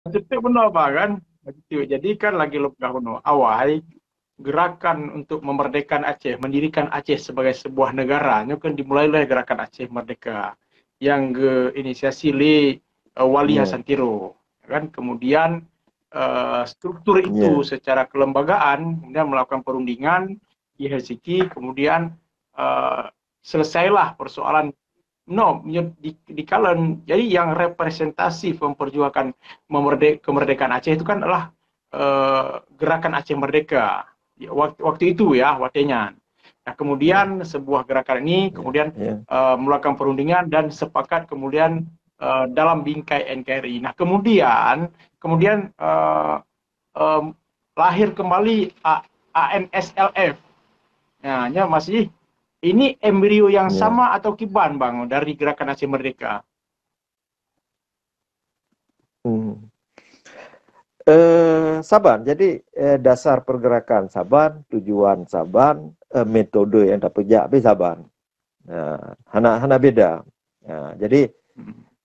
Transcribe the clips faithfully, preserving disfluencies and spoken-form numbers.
Betul benar, Bang, kan? Betul. Jadi kan lagi leubeh benar. Awai gerakan untuk memerdekakan Aceh, mendirikan Aceh sebagai sebuah negara, nyoe kan dimulai oleh Gerakan Aceh Merdeka yang geinisiasi oleh uh, Wali Hasan Tiro, kan? Kemudian uh, struktur itu secara kelembagaan kemudian melakukan perundingan di Helsinki, kemudian uh, selesailah persoalan no di, di kalen. Jadi yang representatif memperjuangkan memerde, kemerdekaan Aceh itu kan adalah uh, Gerakan Aceh Merdeka waktu, waktu itu ya, watenya. Nah, kemudian sebuah gerakan ini kemudian uh, melakukan perundingan dan sepakat kemudian uh, dalam bingkai N K R I. Nah, kemudian kemudian uh, um, lahir kembali A, ANSLF. Nah, nya masih ini embrio yang sama atau kiban, Bang, dari Gerakan Aceh Merdeka? Hmm. Eh, saban. Jadi eh, dasar pergerakan saban, tujuan saban, eh, metode yang tapeujak pih saban. Nah, hana hana beda. Nah, jadi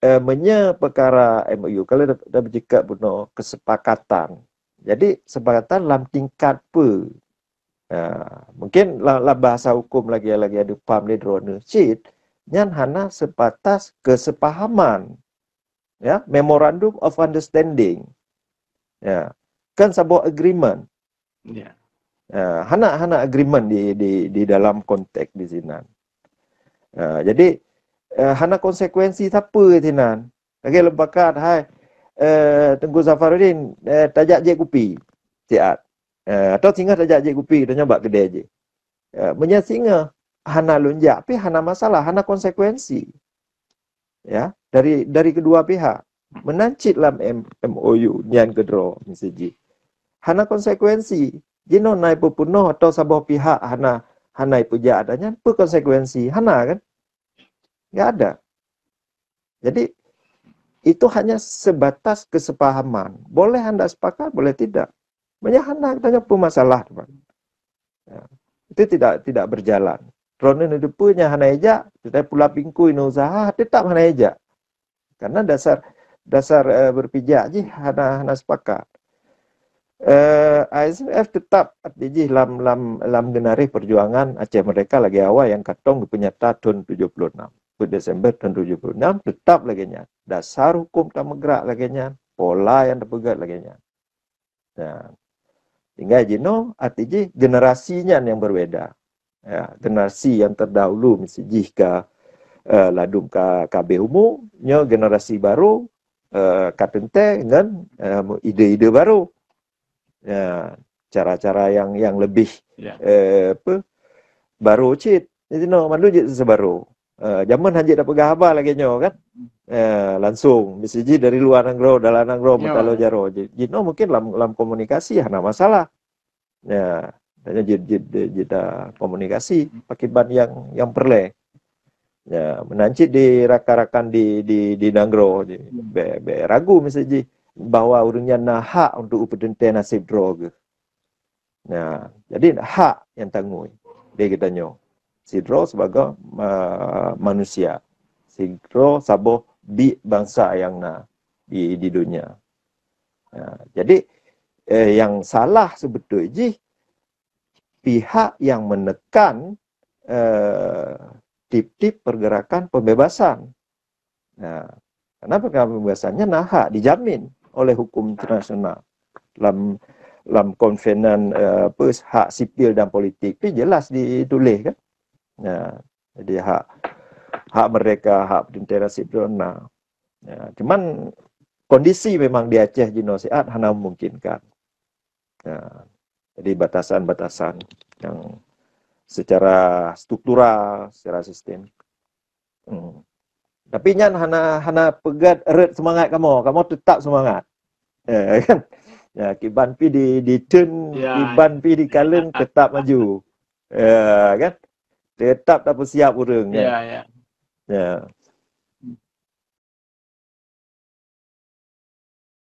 eh, meunyoe peukara M O U, kalau dah, dah beujeukat bunoe kesepakatan. Jadi kesepakatan lam tingkat pe. Nah, mungkin lam, lam bahasa hukum lagi lagi ada paham lé droeneuh cit, nyan hana sebatas kesepahaman. Ya, memorandum of understanding. Ya, kan saboh agreement. Ya. Uh, hana hana agreement di di di dalam konteks di sinan. Uh, jadi uh, hana konsekuensi siapa sinan. Lagi lebakat hai uh, Tengku Safarudin uh, tajak jek kupi siat. Uh, atau singoh tajak jek kupi tanya bak kedai je. Uh, meunyoe singoh hana lunjak pi hana masalah, hana konsekuensi. Ya, dari dari kedua pihak. Meunan cit lam M, MOU nyan keudroe misi jih. Hana konsekuensi. Jinoe na ipeupunoh atau saboh pihak hana hana ipeujak ata nyan, peu konsekuensi? Hana kan? Enggak ada. Jadi itu hanya sebatas kesepahaman. Boleh anda sepakat, boleh tidak. Meunyoe hana, geutanyoe peu masalah, teuma. Ya. Itu tidak tidak berjalan. Droeneuh neudeupeue nyang hana ijak, teutai pula pingkui neuusaha tetap hana ijak. Karena dasar dasar uh, berpijak jih hana hana sepakat. Uh, I S M F tetap arti jih lam lam lam genareh perjuangan Aceh Merdeka lagi awai yang katong geupenyata tahun tujuh puluh enam. Desember tahun tujuh puluh enam tetap lagi nyan. Dasar hukum tameugerak lagi nyan, pola yang tapeugét lagi nyan. Nah, tinggai jinoe arti jih generasi nyan yang berbeda. Ya, generasi yang terdahulu misi jih ka uh, ladum ka kabeh umu, nyoe generasi baru uh, ka teuntée ngon uh, ide-ide baru. Ya, cara-cara yang yang lebih ya. Uh, apa baru cit. Jadi no malu je sebaru. Uh, zaman hanya dah pegang haba lagi nyoh kan. Uh, langsung misi jih dari luar nanggroe dalam nanggroe ya. Mentalo jaro. Jadi no mungkin dalam dalam komunikasi hana masalah. Ya, hanya jeda komunikasi pakiban yang yang perle. Ya, meunan cit di rakan-rakan di di di nanggroe be, be ragu misi jih bahwa ureuëng nyan na hak untuk upeuteuntée nasib droe geuh. Nah, jadi hak yang tangui di kita nyoe. Sidroe sebagai uh, manusia, sidroe saboh bi bangsa yang na di di dunia. Nah, jadi eh, yang salah sebetulnya jih pihak yang menekan eh, tip-tip pergerakan pembebasan. Nah, karena pergerakan pembebasannya nah hak dijamin oleh hukum internasional. Dalam dalam konvenen eh, apa, hak sipil dan politik itu jelas ditulis kan. Nah, jadi hak hak mereka, hak tentara sipil nah. Ya, cuman kondisi memang di Aceh jinoe siat hana memungkinkan. Ya, jadi batasan-batasan yang secara struktural, secara sistem. Hmm. Tapi nyan hana hana peugét rot semangat kamoe, kamoe tetap semangat. Ya, kan? Ya, kiban pi di di tun, ya. Kiban pi di kaleng tetap maju. Ya, kan? Tetap tak bersiap urang kan. Ya, ya. Ya.